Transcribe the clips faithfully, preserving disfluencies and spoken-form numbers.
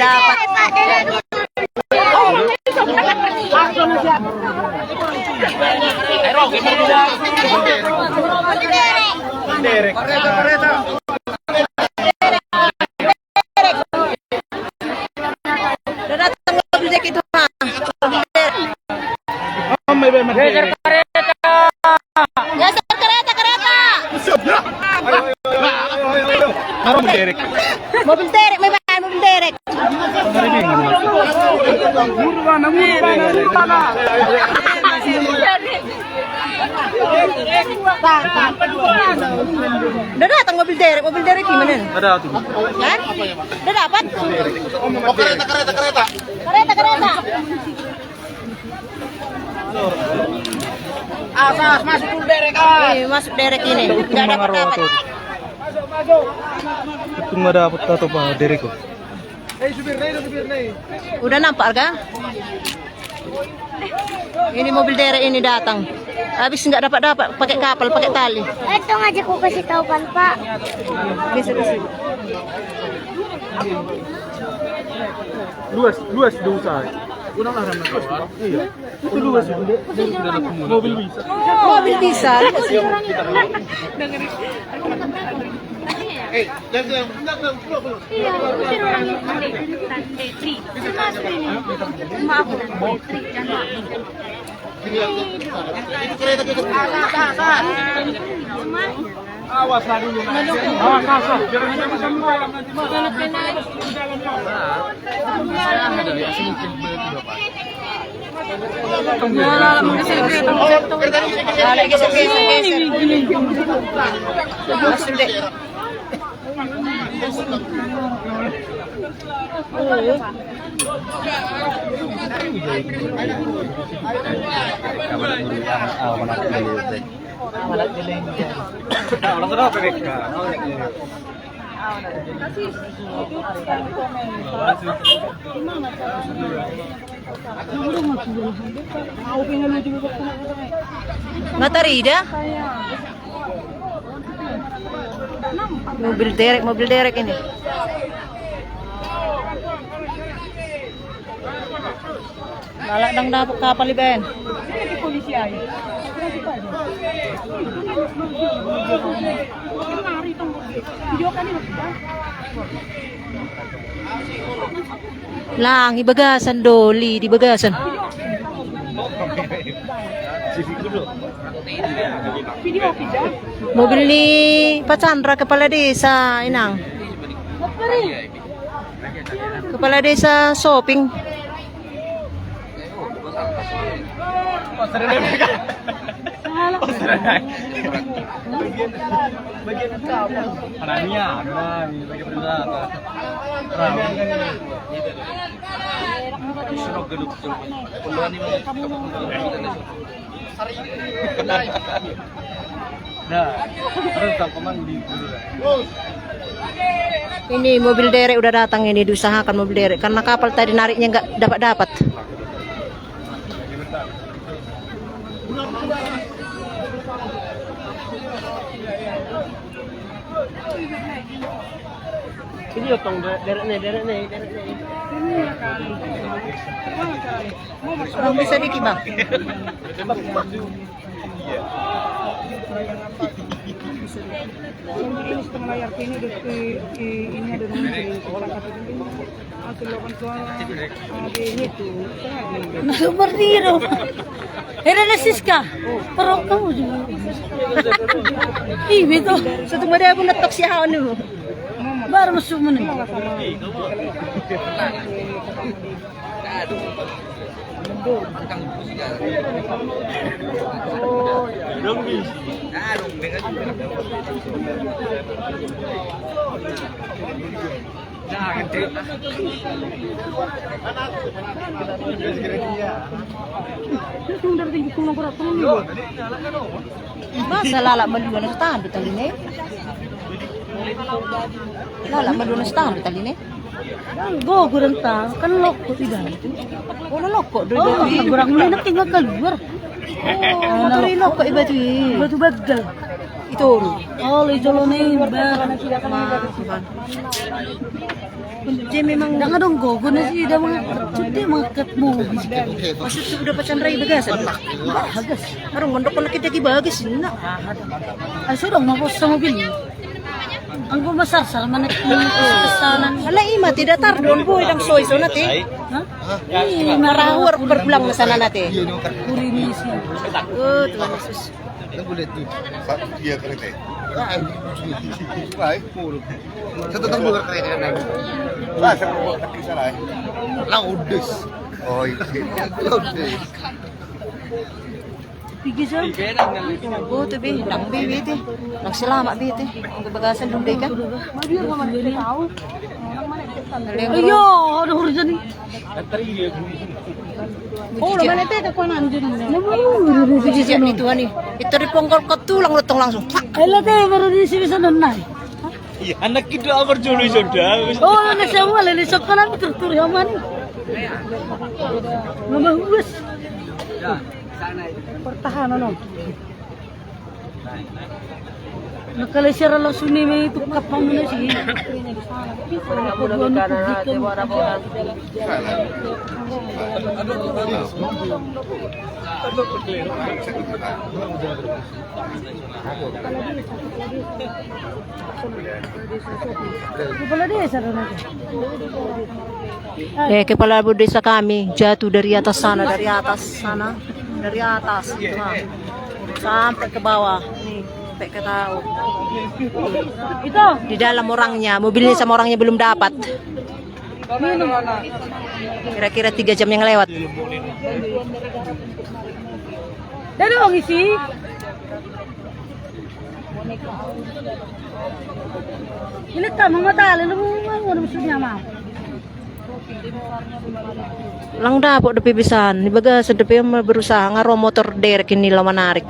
dapat. Udah datang mobil Jack itu, ha. Geser kereta, kereta. Mobil derek, mobil derek. Udah datang mobil derek, mobil derek gimana? Ada tuh. Hah? Udah dapat? Oh, kereta, kereta, kereta. Kereta, kereta. Asas, masuk dulu derek, ah. Ini masuk derek ini. Nggak dapat, dapat. Itu nggak dapat atau apa derek kok? Udah nampak, Arga? Ini mobil derek ini datang. Habis nggak dapat-dapat pakai kapal, pakai tali. Itu aja ku kasih tahu kan, Pak. Bisa, bisa. Luas, luas dosa. Udah lah, Rama. Iya. Itu luas itu. Mobil bisa. Mobil bisa. Iya, usir orang yang aneh. Maaf, Tri. Maaf, Tri. Jangan maaf. Awas lah dulu. Awas, awas. Jangan sampai semua yang nanti malam. Nah, lagi geser, geser, geser. Sudah. Nggak tahu, Rida. Mobil derek, mobil derek ini. Galak dang dapat kapal iben. Lang, di bagasan, Doli, di bagasan. Mobil ni Pak Chandra, kepala desa, Inang. Kepala desa Soping. Bagian kamu. Anaknya, ada bagian berapa? Nah, terus kau kemana di? Ini mobil derek udah datang ini, diusahakan mobil derek karena kapal tadi nariknya nggak dapat-dapat. Ini otong derek nih, derek nih, derek nih. Bang, bisa dikit, Bang. Ini setengah layar ini udah di, di, ini ada rumah di, hasil lawan suara, ah, di ini tuh. Nah, seperti itu. Era na Siska. Pero kamu juga. Ih, betul. Satu mada aku netok si Hawan dulu. Baru masuk mana? Masa lalak madua na tahan di taline? Lalak madua na tahan di taline? Go, kurang tahu. Kan loko tidak. Oh, loko. Oh, kurang mulai nanti nggak keluar. Oh, motor loko iba tuh. Batu bagal. Itu. Oh, lo jolo nih, Mbak. Dia memang dah ngadong gogo na sih, dah mga, dia mga kat mo. Maksud tuh udah pacan rai bagasan. Bagas. Arong mondok ko na kita di bagas na. Ay, sudah mau sa mobil. Ang gumasar-sar man at sana. Ala ima, tidak tar doon po idang soy so nati. Ha? Marahur perbulang na sana nati. Uri ni siya. Oh, Tuhan Yesus. Ano gulit doon? Sa iya ka rin eh. Ay, ay, puro. Sa tatang bugar ka rin. Sa sa bugar ka rin. Laudes. Oh, iya. Laudes. Pigi sa? Oh, tabi, nang bibiti. Nagsalama biti. Ang bagasan doon ka? Mabiyo naman ito tao. Ayo, ano huri dyan eh? Oh, naman ito, ito ko nandiyan na. Naman, Tuhan eh. Ito rin pong kalkatulang lutong langsung. Ay, late, meron din si Bisa nun na eh. Iya, anak kita apa julu sudah? Oh, na siya wala, lisok ka lang, turturi haman eh. Mamahuwas. Pertahanan, no? Nakalisira lang suni may tukap ang muna sige. Pagbuwan ng publiko. Kepala desa, Ronaldo. Eh, kepala desa kami jatuh dari atas sana, dari atas sana, dari atas itu, ha. Sampai ke bawah, nih, sampai ke tahu. Itu. Di dalam orangnya, mobilnya sama orangnya belum dapat. Kira-kira tiga jam yang lewat. Dari orang isi. Ini kamu mata lalu mau maksudnya mau. Lang dapok dope bisan, ibaga sa dope ma-, berusaha ngaro motor derek ini lo manarik.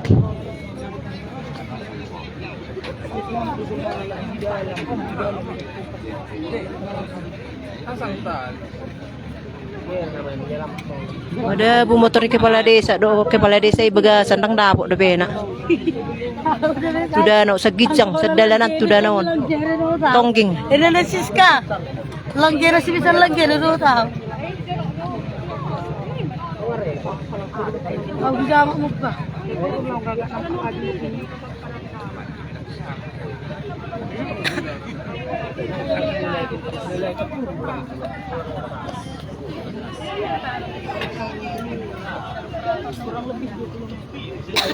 Ada bu motor kepala desa, do kepala desa ibaga sandang dapok dope na. Tuda no sagijang, sadalanan tuda no. Tongging. Ini na Siska. Langgera si bisan langgera do tahu. Kau bisa mau mukha.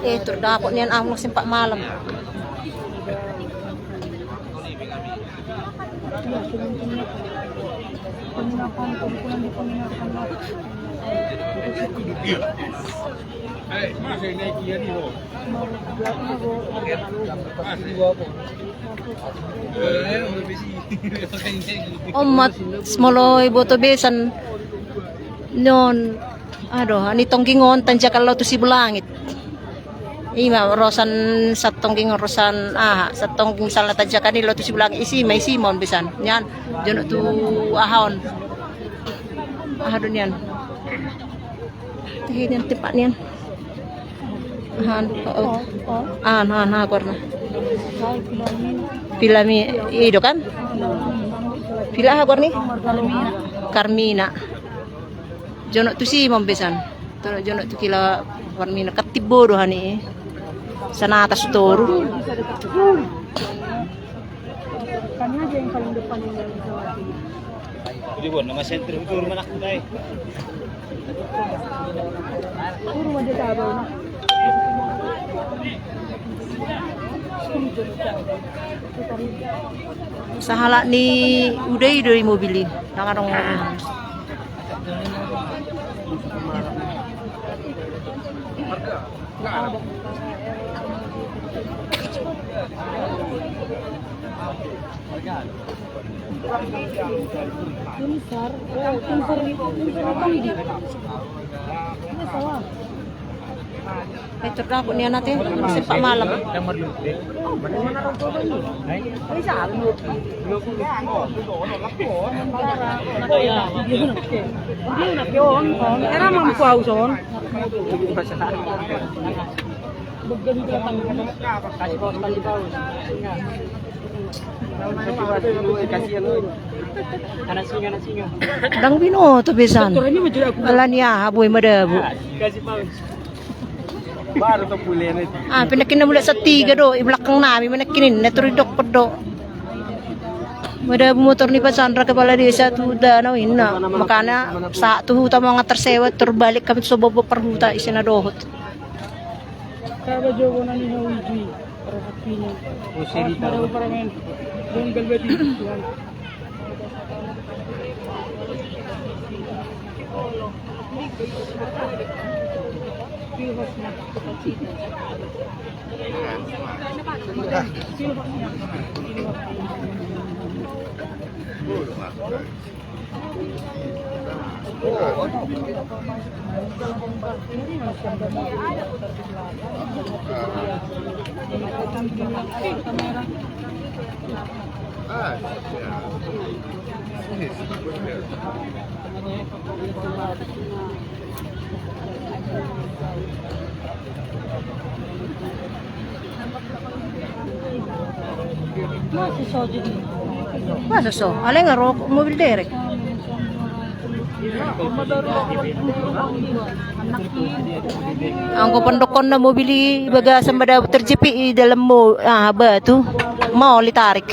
Eh, terdapok niyan ang sempat malam. Omat, smoloy boto besan non. Aduh, ani tonggingon tanjakal lo tu si bulangit. Ima rosan satongking rosan aha, satongking salna tanjakal ni lo tu si bulangit isi ma isi mon besan. Nyan, jono tu ahaon. Aha do niyan. Tahi niyan tempat niyan. Ahan, oh. Ahan, ahan, aha korna. Pilami, ido kan? Pila aha korni? Karmina. Jono tu si mon besan. Jono tu kila Karmina. Katibbo do hani. Sana atas toru. Kami aja yang paling depan yang dari Jawa Timur. Jadi buat nama sentri itu rumah aku, Tay. Itu rumah dia tak ada. Sahala ni udah ido imobili. Nang adong. Timsar, oh, timsar, timsar apa ini? Ini salah. Ay, terdapok niyan ate, sempat malam. Era mampu auson. Dang binoto bisan. Ala niya, haboy madabu. Ah, pinakin na mula sa tiga do, i belakang nami, manakin na turidok ko do. Madabu motor ni Pasandra kepala desa tu da na ina. Makana sa tu huta mga tersewa, terbalik kami sa bobo perhuta, isina dohot. Kaba jogo na ni Hawiji, para sa pinya. O, serita. Para, para men. Don Galbati, Tuhan. Masa so? Alay nga ro, mobil derek. Ang ko pandokon na mobili baga sa mada terjepi i dalam mo, ah, ba tu. Mau litarik.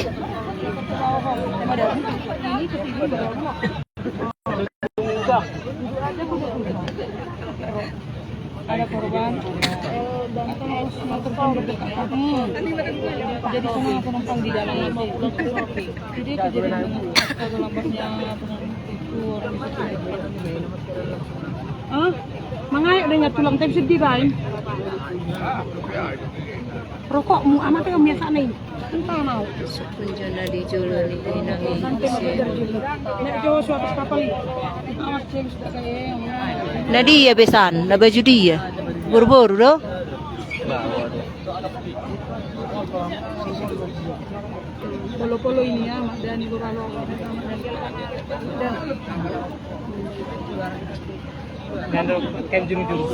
Ada korban. Hmm. Jadi semua penumpang di dalam. Jadi kejadian dengan lambatnya itu orang itu. Hah? Mangayok dengan tulang tapi sedih bain. Rokokmu amat yang biasa nih. Entah mau. Sukun jana di jolo ni inang. Nek Jawa suatu kapal ini. Amat James tak kayak yang. Na dia besan, na baju dia. Buru-buru do. Polo-polo ini ya, Mak Dani, gua kalau. Dah. Nando ken juru-juru.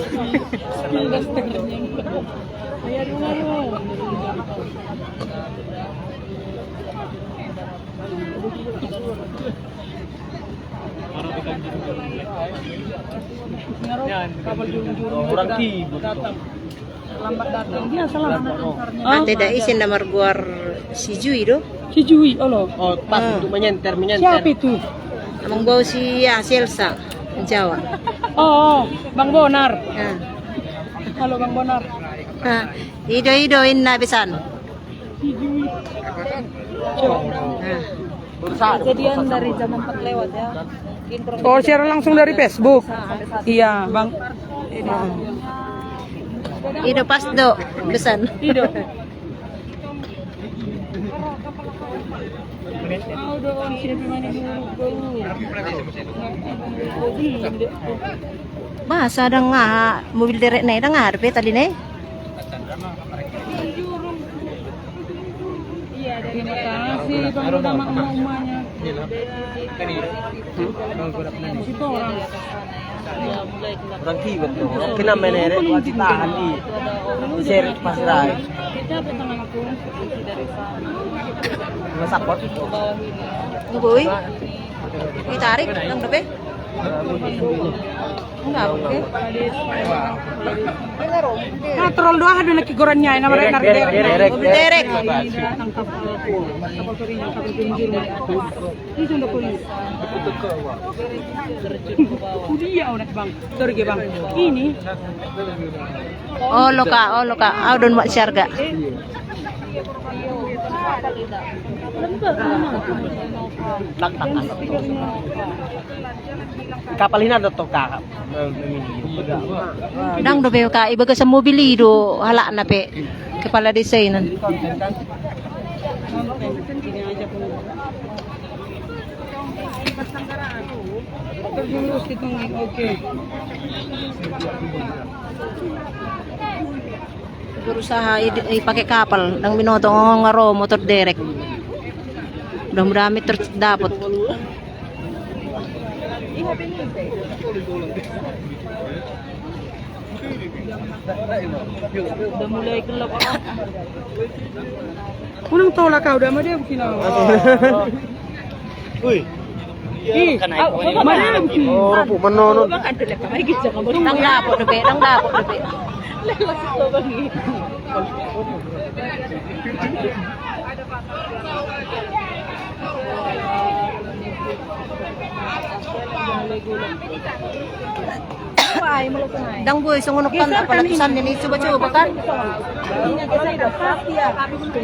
Orang sibuk. Lambat datang. Dia salah anak antarnya. Ah, tidak isin na marguar si Jui do. Si Jui, olo. Oh, pas untuk menyenter, menyenter. Siapa itu? Amang bau si, ya, si Elsa. Jawa. Oh, oh, Bang Bonar. Ah. Halo, Bang Bonar. Ah, ido-ido inna bisan. Si Jui. Coba. Ah. Kejadian dari jam empat lewat ya. Intro. Oh, siaran langsung dari Facebook. Iya, Bang. Ido pas do, besan. Ido. Bahasa dang nga mobil derek ne, dang nga depe tadi ne. Terima kasih, Bang, udah mak emak-emaknya. Situ orang. Orang kibat tuh. Kena meneret, wajib tahan di. Share pas rai. Kita datang aku. Masak pot. Nungguin. Ditarik, nang depe. Enggak, oke. Nah, troll doang ada lagi gorannya, nama derek, derek, derek. Mobil derek. Ini sudah kuning. Udah ya, udah, Bang. Sorry, Bang. Ini. Oh, loka, oh, loka. Ah, udah mak siarga. Kapal ini ada toka. Dang do be ka ibaga sa mobil i do halakna pe kepala desa inan. Berusaha i, i pakai kapal, dang binoto nga ro motor derek. Mudah-mudahan mi ter-, dapot. Udah mulai gelap orang. Unang tolak kau, udah sama dia begini. Wih. Ih, mana begini? Oh, rapuh menono. Nang dapur deh, Be, nang dapur deh, Be. Lelas itu, Bang. Dang boy, songonok kan, apalagi sandin, coba-coba kan.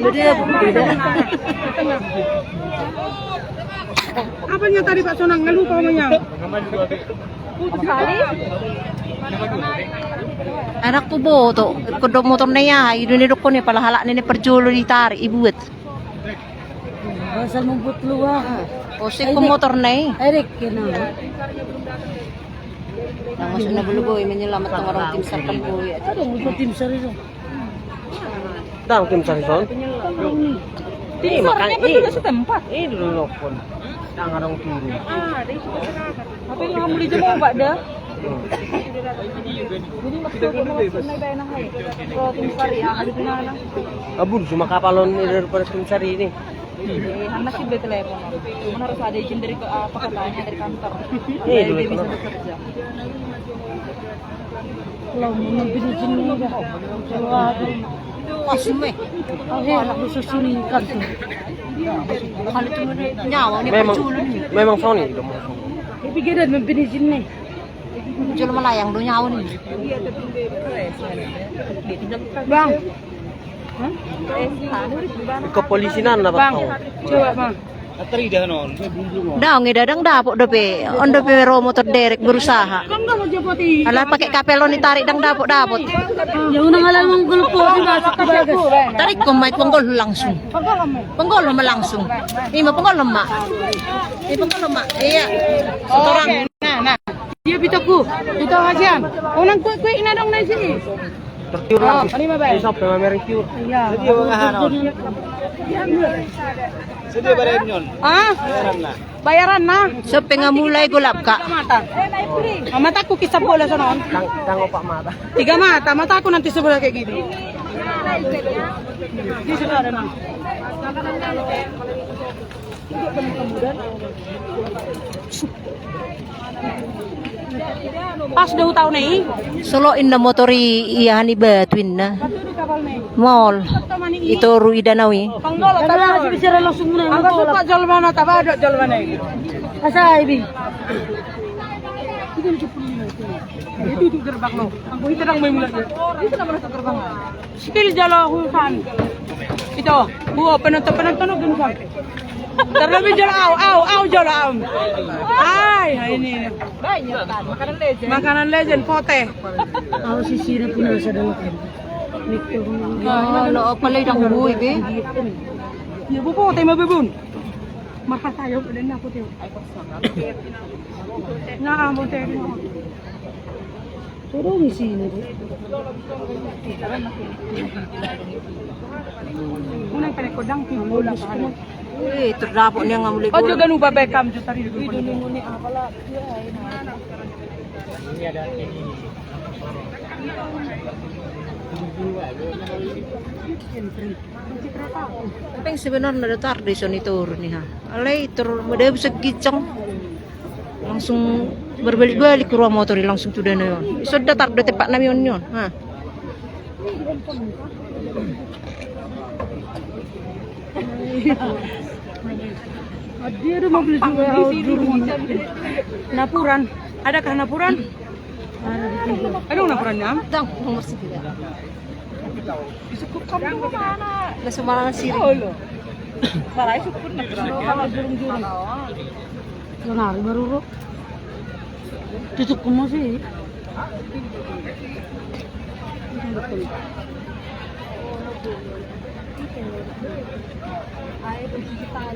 Beda, beda. Apanya tadi Pak Sonang? Nggak lupa apanya. Anakku boto, kedok motor ne ya, idu ne dokko ne, pala halak ne ne perjolo ditarik, ibuat. Asal mumput luar. Osik ko motor ne. Erik kena. Nah, maksudnya dulu boy menyelamatkan orang tim sar kan boy. Ada yang tim sar itu. Dang tim sar itu. Tim sar makanya itu setempat. Ini dulu nokon. Dang orang turun. Tapi nggak mau dijemur, Pak, dah. Jadi maksudnya maksudnya bayar nang hai. Kalau tim sar ya, ada di mana? Abun cuma kapalon ini daripada tim sar ini. Eh, Hana sih beli telepon. Cuma harus ada izin dari ke-, apa katanya, dari kantor. Iya, dari dulu dia bisa bekerja. Kalau mau ngambil izin ini dah. Kalau ada. Pas me. Oke, anak bisa sini kan tuh. Kalau itu nyawa ini memang, perculu nih. Memang Sony itu. Tapi dia udah ngambil izin nih. Jual melayang do nyawa nih. Bang. Hah? Kepolisian apa? Bang, coba, Bang. Dang, ida dang dapot dope. On dope ro motor derek berusaha. Kan nggak mau jemput i-. Alah, pakai kapel on ditarik dang dapot-dapot. Ya, unang alam mong gulpo, di masuk ke bagas. Tarik ko, mait, penggol langsung. Penggol ma langsung. Ima penggol ma. Ima penggol ma. Iya. Setorang. Oke, nah, nah. Dia pitaku. Pita hajian. Unang kue-kue ina dong na sini. Tertiur lagi. Ini mah, Bang. Ini sampai mamereng tiur. Iya. Jadi, orang ahan, on. Jadi, bareng nyon. Ah? Bayaran lah. Bayaran lah. Sampai nggak mulai golap, Kak. Mata. Ah, mataku kisah bola sono. Tang-, tanggo pak mata. Tiga mata, mataku nanti sebelah kayak gini. Di situ ada, Bang. Pas do tau nei. Solo inna motori iya hani batu inna. Mol. Itoru idanau i. Panggolo, tara. Bicara langsung muna. Anggo suka jolmana, tabado jolmana i. Asa ibi. Itu, itu gerbang lo. Anggo itu nang main mulai. Itu nama gerbang. Still jolo husan. Ito, buo penonton-penonton no gensan. Terlebih jolo au, au, au jolo au. Ay, ay, ini. Banyak kan, makanan legend. Makanan legend, pote. Au sisira pun harus ada makan. Mikir. Oh, lo apa le dang bui be? Ya bu pote ma bebun. Maka saya udah nak pote. Nah, pote. Turun sini. Unang kare kodang ti bola. Eh, terdapot niya nga mulai. Ojo ganu babay kam jo tari. Tapi sebenarnya ada tar di sini turun nih ha. Alai tur mada bisa gicang. Langsung berbalik-balik ke ruang motor, langsung sudah nayon. Sudah tar do tempat nami on yon. Ha. Dia ada mobil juga. Napuran. Adakah napuran? Ada di sini. Ada napuran, Nyam? Tang, nomor sembilan. Di Sukup kampung mana? Lah, sembarang sini. Oh, lo. Malah Sukup napuran. Kalau jurung-jurung. Lo nari baru, lo. Tutup kamu sih.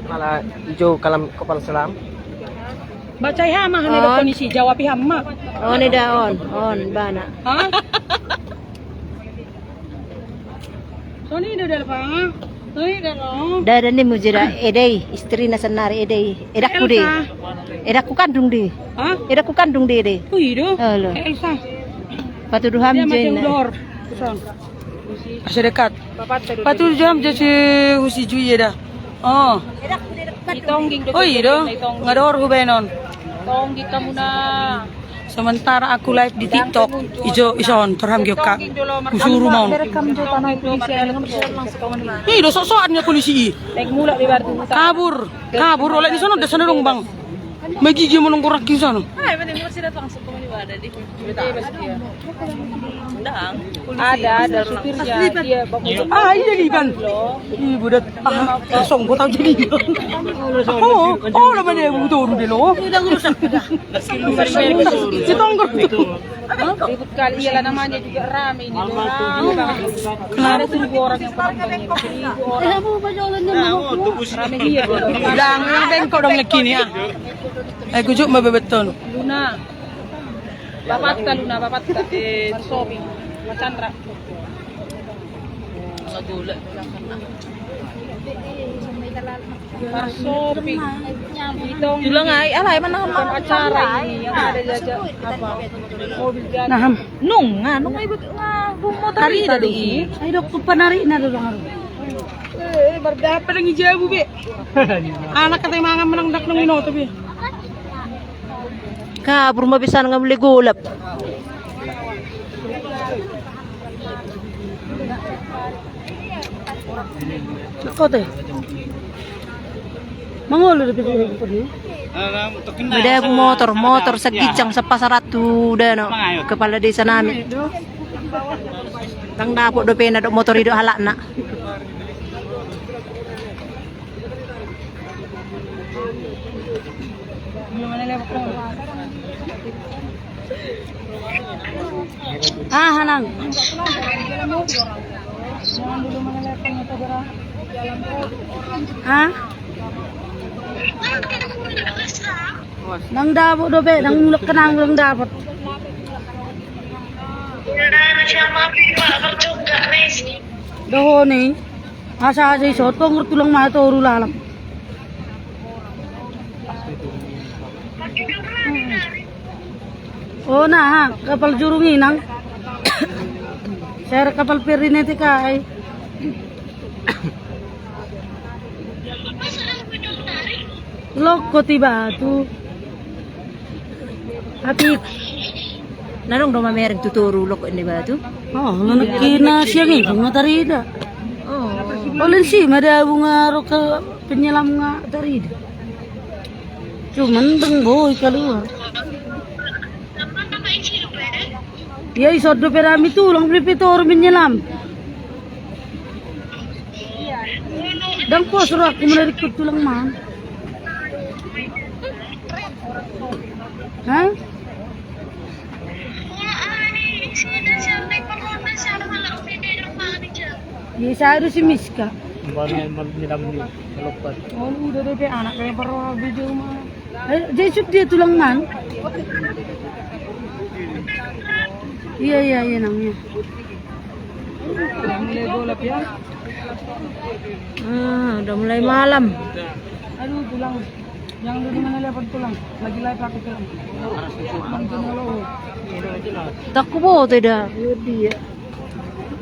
Malah hijau kalam kepala selam. Baca ya mah, ini ada kondisi jawab ya mah. Oh, ini dah on, on bana. Hah? Sony dah, dah apa? Sony dah, no. Dah, dah ni mujira edei, istri na senari edei. Edakku dei. Edakku kandung dei. Hah? Edakku kandung dei, dei. Oh, iya. Halo. Elsa. Patuduh ham. Dia masih jena. Udor. Kosong. Masih dekat. Bapak tadi. Patuduh ham jadi husi juye dah. Oh. Di tongging. Oh, iya dong. Ngador hubenon. Tongging kamu na. Sementara aku live di TikTok, ijo ison terham gyo kak. Kusuru mau. Ih, do sok-sokannya polisi. Kabur, kabur oleh di sana, di sana dong bang. Magi gyo menunggu rakyat sana. Ada, ada supirnya. Dia bawa motor. Ah, iya, di ban. Ih, budak. Ah, kosong, gua tahu jadi. Oh, oh, lah mana yang butuh dulu deh lo. Udah rusak, udah. Kita ongkor itu. Ribut kali, iyalah namanya juga rame ini. Rame banget. Kenapa? Ada seribu orang yang penumpangnya. Seribu orang. Rame dia. Udah, yang bengkok dong lagi nih ya. Eh, kujuk mau bebeton. Luna. Bapatta, Luna, bapatta. Eh, Marsopi. Macandra. Marsopi. Bilang ai, alai mana bukan acara ini yang ada jajak apa? Mobil jajak. Nah, ham. Nung, ah, nung ibu, ah, bu motor tadi tadi. Ayo dok, panari na dulu. Eh, berdapat lagi jauh, Be. Anak kata mangan menang dak nung ino tuh, Be. Kabur mah bisa ngambil golap. Kau teh. Mangolo di pintu pintu ni. Beda bu motor, motor segijang sepasaratu dano. Kepala desa nami. Tang dapot do pena dok motor idok halak nak. Ah, hanang. Ah? Nang dapot do be, nang mulak kenang nang dapot. Doho ni. Asa-asa iso, tonggur tulang mata toru lalam. Oh, nah, ha, kapal jurung inang. Saya kapal feri nanti kai. Loko tiba tu. Api. Nanong do mamereng tu toru loko ini batu. Oh, nanakina siang ini bunga tarida. Oh. Oleh si mada bunga roka penyelam nga tarida. Cuman deng boy keluar. Ya iso do perami tulang beli pitor menyelam. Dang pos ro aku menarik tulang man. Hah? Di saru si Miska. Baru yang malam ni dalam ni, melepas. Oh, udah deh, anak kayak perlu video mah. Eh, jadi dia tulang man. Iya, iya, iya, namanya. Udah mulai golap ya. Ah, udah mulai malam. Aduh, tulang. Yang dulu mana lepas tulang? Lagi live aku tulang. Bang Jun, halo. Takku bo tidak. Iya, dia.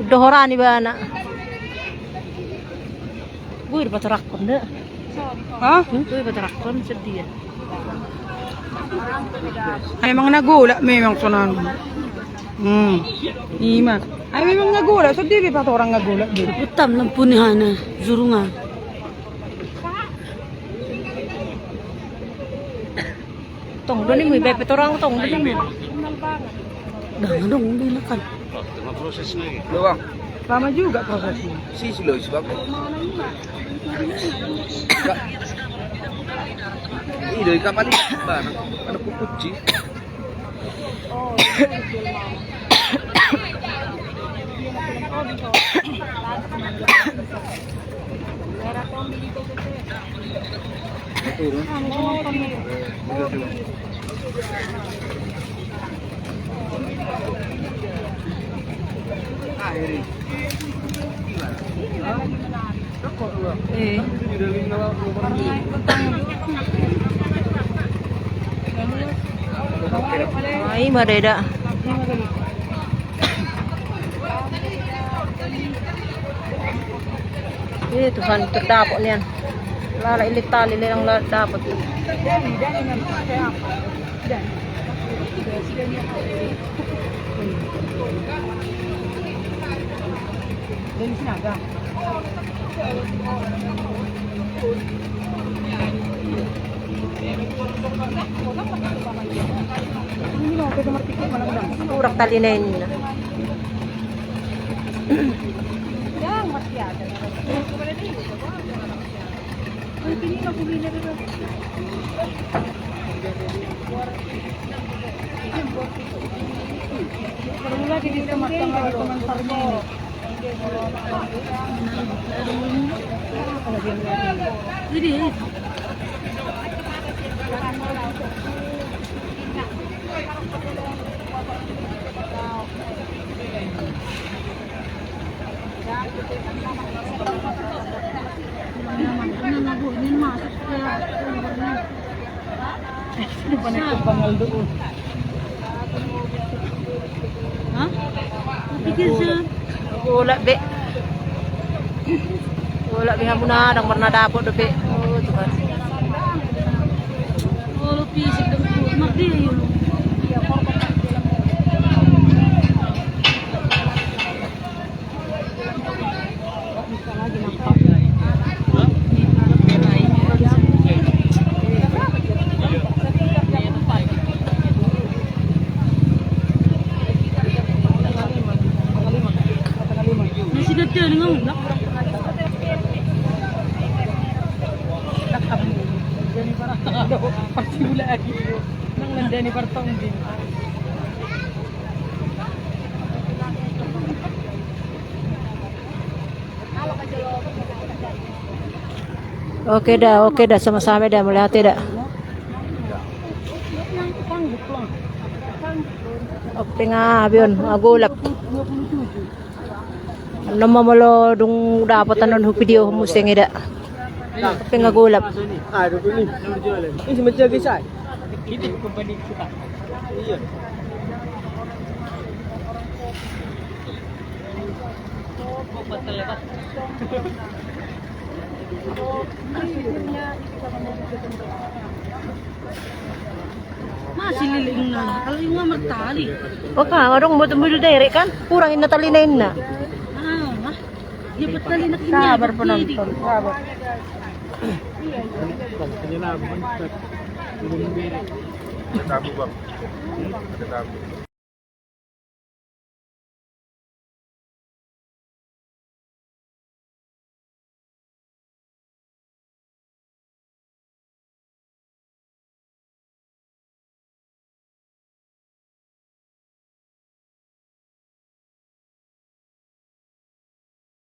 Udah horani bana. Gue udah patarakon deh. Hah? Gue udah patarakon sedih ya. Memang nagulak memang sonan. Hmm. Ima. Ay, memang nagulak. So, dili pa orang nagulak dili. Utam lang punihan na jurungan. Tong, doni mo, ibe petorang tong, doni mo. Dah, dong, hindi na kan. Tengah proses lagi. Doang. Lama juga prosesnya. Si, si Lois, Bang. Enggak. Ih, dari kapan ini? Bang, ada kukuci. Eh. Ai, madeda. Eh, Tuhan, terdapot niyan. Lala ilit tali lang la dapot. Dari sinaga. Urak tali na yun na. Baru lagi di teman-teman teman Parmi. Jadi, ha? Pikir sa. Wala, be. Wala, be, hamuna, dang pernah dapot, be. Oh, Tuhan. Wala, pisik, dang, magdi, yun. Nasi dadali nga, wala. Pasti wala lagi. Nang nandyan ni Bartong din. Okay da, okay da, sama-sama da, mula ate da. Ope nga, abiyon, agulap. Ano mamalo dung dapat anon hu video museng ida. Ope nga agulap. Ah, dua puluh ni. Ini macam kisah. Iya. Masih liling na. Kalau yung nga magtali. Baka, adong mo tumulong dere kan? Kurang inatali na inna. Ah, ha? Di ba tali na kinya? Sabar penonton, sabar. Tamu, Bang. Ada tamu.